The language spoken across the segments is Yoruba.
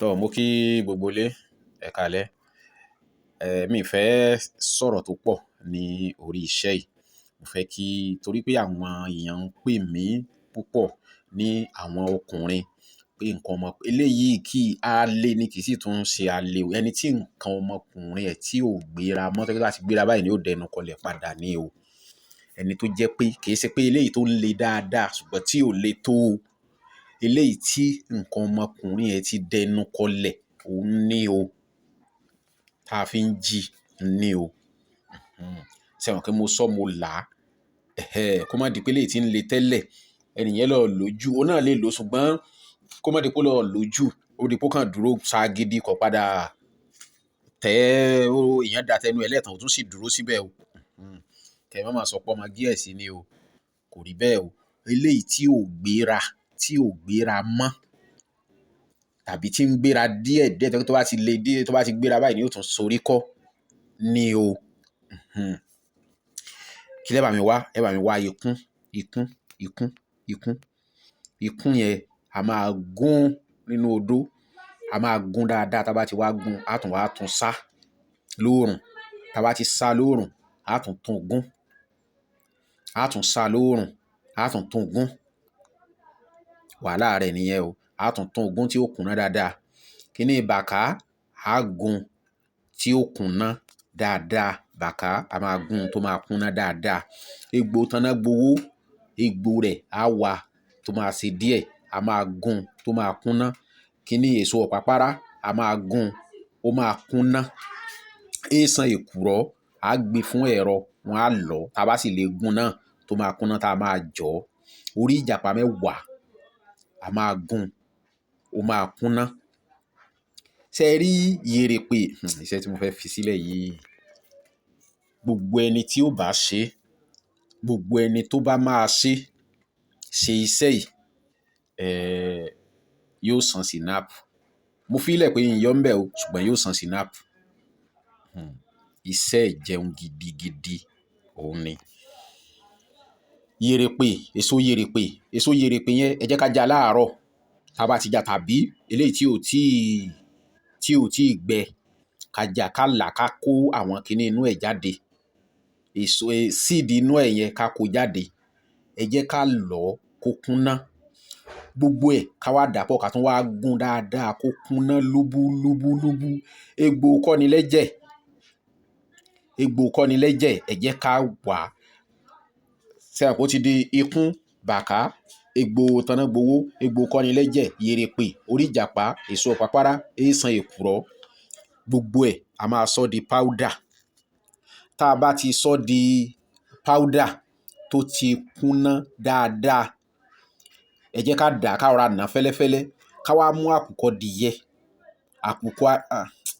Tọ́ mo kí gbogbo ilé, ẹ káalẹ́. Mi fẹ́ sọ̀rọ̀ tó pọ̀ ní orí iṣẹ́ yìí. Mo fẹ́ kí, torí pé àwọn èèyàn ń pè mí púpọ̀ ní àwọn ọkùnrin pé nǹkan ọmọ, eléyìí kí a lé ní kì í sì tún ṣe alẹ́ o. Ẹni tí nǹkan ọmọkùnrin ẹ̀ tí ò gbéra mọ́, tó bá ti gbéra báyìí ni ó dẹnu kọlẹ̀ padà ní o. Ẹni tó jẹ́ pé kì í ṣe pé eléyìí tó ń le dáadáa ṣùgbọ́n tí ò le tó o. Eléyìí tí nǹkan ọmọkùnrin ẹ̀ ti dẹnu kọlẹ̀, òun ní o. Táa fi ń jí ní o. Ṣé ẹ mọ̀ pé mo sọ mo là á? Ẹ̀hẹn, kó má di pé eléyìí tí ń le tẹ́lẹ̀, ẹni yẹn lọ lò ju, òun náà lè lò ṣùgbọ́n kó má di pé ó lọ lò ju, ó di pé ó kàn dúró ṣagidi kọ̀ padà tẹ́ ó, èèyàn dá tẹnu ẹ lẹ́tàn, ó tún sì dúró síbẹ̀ o. Kẹ́ ẹ má máa sọ pé ọmọ díẹ̀ sí ni o. Kò rí bẹ́ẹ̀ o. Eléyìí tí ò gbéra mọ́ tàbí tí ń gbéra díẹ̀ díẹ̀ tó bá ti le díẹ̀, tó bá ti gbéra báyìí ni ó tún sorí kọ́ ní o. Kí lẹ bá mi wá? Ẹ bá mi wá ikún, ikún, ikún, ikún. Ikún yẹn a máa gún nínú odó. A máa gún dáadáa. Tá bá ti wá gún, a tún wá tún sá lóòrùn. Tá bá ti sá lóòrùn, a tún tún gún. A tún sá lóòrùn, a tún tún gún. Wàhálà rẹ̀ nìyẹn o. A tún tún gún tí ó kúnná dáadáa. Kíni bàká? A gún tí ó kúnná dáadáa. Bàká a máa gún tó máa kúnná dáadáa. Egbò taná gbowó, egbò rẹ̀ á wà tó máa ṣe díẹ̀. A máa gún tó máa kúnná. Kíni èso ọ̀pàpára? A máa gún, ó máa kúnná. Éṣàn èkùrọ́, a gbé fún ẹ̀rọ, wọ́n á lọ. Tá bá sì lè gún náà tó máa kúnná tá a máa jọ̀. Orí ìjàpá mẹ́wàá, a máa gún, ó máa kúnná. Ṣé ẹ rí yèrèpè? Iṣẹ́ tí mo fẹ́ fi sílẹ̀ yìí. Gbogbo ẹni tí ó bá ṣe, gbogbo ẹni tó bá máa ṣe, ṣe iṣẹ́ yìí, yóò san sìnáàpù. Mo fi í lẹ̀ pé ìyọ̀ ń bẹ o, ṣùgbọ́n yóò san sìnáàpù. Iṣẹ́ ìjẹun gidigidi òun ni. Yèrèpè, èso yèrèpè, èso yèrèpè yẹn ẹ jẹ́ ká já láàárọ̀. Tá bá ti já tàbí eléyìí tí ò tíì gbẹ, ká já ká là ká kó àwọn kíní inú ẹ̀ jáde. Èso, seed inú ẹ̀ yẹn ká kó jáde. Ẹ jẹ́ ká lọ̀ kó kúnná. Gbogbo ẹ̀ ká wá dàpọ̀ ká tún wá gún dáadáa kó kúnná lúbú lúbú lúbú. Egbò kọ́ni lẹ́jẹ̀. Egbò kọ́ni lẹ́jẹ̀, ẹ jẹ́ ká wà. Ṣé ẹ mọ̀ pé ó ti di ikún, bàká, egbò taná gbowó, egbò kọ́ni lẹ́jẹ̀, yèrèpè, orí ìjàpá, èso ọ̀pàpára, éṣàn èkùrọ́. Gbogbo ẹ̀ a máa sọ di powder. Tá bá ti sọ di powder tó ti kúnná dáadáa, ẹ jẹ́ ká dà ká rọra ná fẹ́lẹ́fẹ́lẹ́. Ká wá mú àkùkọ dìyẹ. Àkùkọ,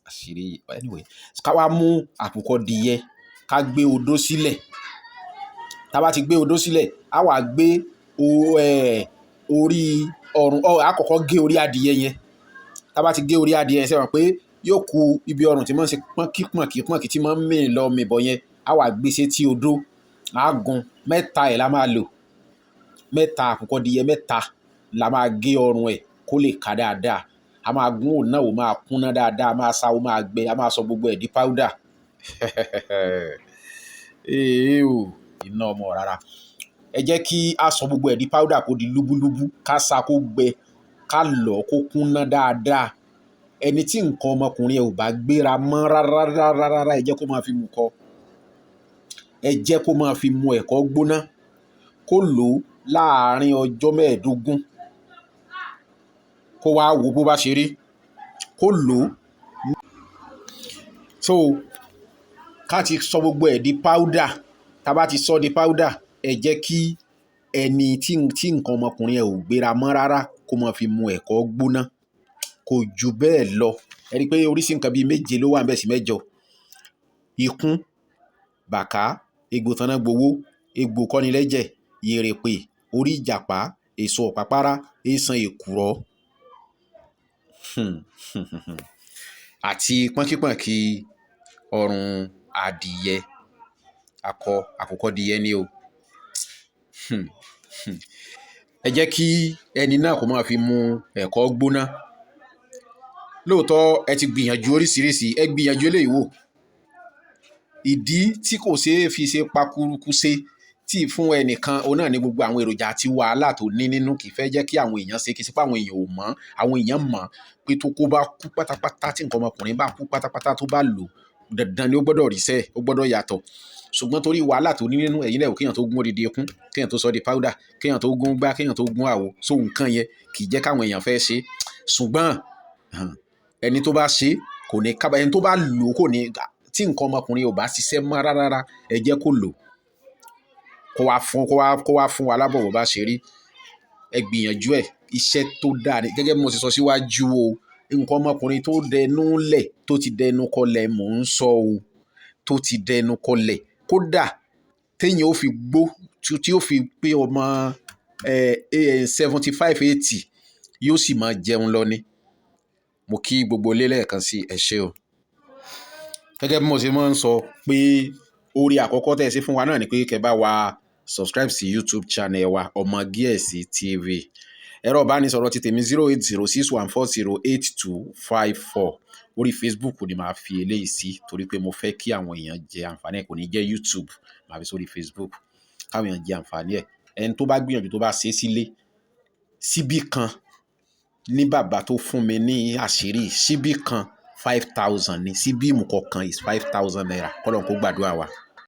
àṣírí, anyway. Ká wá mú àkùkọ dìyẹ, ká gbé odó sílẹ̀. Tá bá ti gbé odó sílẹ̀, a wá gbé o, orí ọrùn, a kọ́kọ́ gé orí adìẹ yẹn. Tá bá ti gé orí adìẹ yẹn, ṣé ẹ mọ̀ pé yóò ku ibi ọrùn tí máa ń ṣe pọ́nkí pọ́nkí pọ́nkí tí máa ń mì lọ mì bọ̀ yẹn. A wá gbé sé tí odó, a gún. Mẹ́ta ẹ̀ la máa lò. Mẹ́ta àkùkọ dìyẹ mẹ́ta la máa gé ọrùn ẹ̀ kó lè ká dáadáa. A máa gún òun náà, ó máa kúnná dáadáa, a máa sa, ó máa gbẹ, a máa sọ gbogbo ẹ̀ di powder. Ee o, iná ọmọ rárá. Ẹ jẹ́ kí a sọ gbogbo ẹ̀ di powder kó di lúbúlúbú, ká sa kó gbẹ, ká lọ̀ kó kúnná dáadáa. Ẹni tí nǹkan ọmọkùnrin ẹ̀ ò bá gbéra mọ́ rárá rárá rárá, ẹ jẹ́ kó máa fi mu kọ. Ẹ jẹ́ kó máa fi mu ẹ̀kọ gbóná. Kó lò ó láàárín ọjọ́ mẹ́ẹ̀ẹ́dógún. Kó wá wo bó bá ṣe rí. Kó lò ó. So ká ti sọ gbogbo ẹ̀ di powder. Tá bá ti sọ di powder, ẹ jẹ́ kí ẹni tí nǹkan ọmọkùnrin ẹ̀ ò gbéra mọ́ rárá kó máa fi mu ẹ̀kọ gbóná. Kò ju bẹ́ẹ̀ lọ. Ẹ rí pé oríṣi nǹkan bí méje ló wà níbẹ̀ sí mẹ́jọ. Ikún, bàká, egbò taná gbowó, egbò kọ́ni lẹ́jẹ̀, yèrèpè, orí ìjàpá, èso ọ̀pàpára, éṣàn èkùrọ́. Àti pọ́nkípọ́nkí ọrùn adìẹ. Akọ, àkùkọ dìyẹ ni o. Ẹ jẹ́ kí ẹni náà kó máa fi mu ẹ̀kọ gbóná. Lóòótọ́ ẹ ti gbìyànjú oríṣiríṣi, ẹ gbìyànjú eléyìí wò. Ìdí tí kò ṣeé fi ṣe pakuruku ṣe tí fún ẹnìkan òun náà ní gbogbo àwọn èròjà àti wàhálà tó ní nínú kì í fẹ́ jẹ́ kí àwọn èèyàn ṣe. Kì í ṣe pé àwọn èèyàn ò mọ̀, àwọn èèyàn mọ̀ pé tó kó bá kú pátápátá, tí nǹkan ọmọkùnrin bá kú pátápátá, tó bá lò, dandan ni ó gbọ́dọ̀ ríṣẹ́, ó gbọ́dọ̀ yàtọ̀. Ṣùgbọ́n torí wàhálà tó ní nínú, ẹ̀yin náà wò, kéèyàn tó gún odidi ikún, kéèyàn tó sọ di powder, kéèyàn tó gún gbá, kéèyàn tó gún àwo, so nǹkan yẹn kì í jẹ́ káwọn èèyàn fẹ́ ṣe. Ṣùgbọ́n ẹni tó bá ṣe kò ní kábà, ẹni tó bá lò kò ní. Tí nǹkan ọmọkùnrin ò bá ṣiṣẹ́ mọ́ rárá, ẹ jẹ́ kó lò, kó wá fún wa lábọ̀ bó bá ṣe rí. Ẹ gbìyànjú ẹ̀, iṣẹ́ tó dáa ni. Gẹ́gẹ́ bí mo ṣe sọ síwájú o, nǹkan ọmọkùnrin tó dẹnu lẹ̀, tó ti dẹnu kọlẹ̀ mò ń sọ o, tó ti dẹnu kọlẹ̀, kódà téèyàn ó fi gbó, tí ó fi pé ọmọ 75, 80, yóò sì máa jẹun lọ ni. Mo kí gbogbo ilé lẹ́ẹ̀kan sí, ẹ ṣé o. Gẹ́gẹ́ bí mo ṣe máa ń sọ pé orí àkọ́kọ́ tẹ́ ẹ ṣe fún wa náà ni pé kẹ́ bá wa subscribe sí YouTube channel wa, Ọmọ Gíẹ̀sì TV. Ẹ̀rọ ìbánisọ̀rọ̀ ti tèmi, 08061408254. Orí Facebook ni màá fi eléyìí sí, torí pé mo fẹ́ kí àwọn èèyàn jẹ àǹfààní ẹ̀. Kò ní jẹ́ YouTube, màá fi sórí Facebook káwọn èèyàn jẹ àǹfààní ẹ̀. Ẹni tó bá gbìyànjú, tó bá ṣe é sílé, síbí kan ní bàbá tó fún mi ní àṣírí, síbí kan 5,000 ní síbí ìmù kọ̀ọ̀kan is ₦5,000. Kọ́lọ́run kó gbàdúrà wa.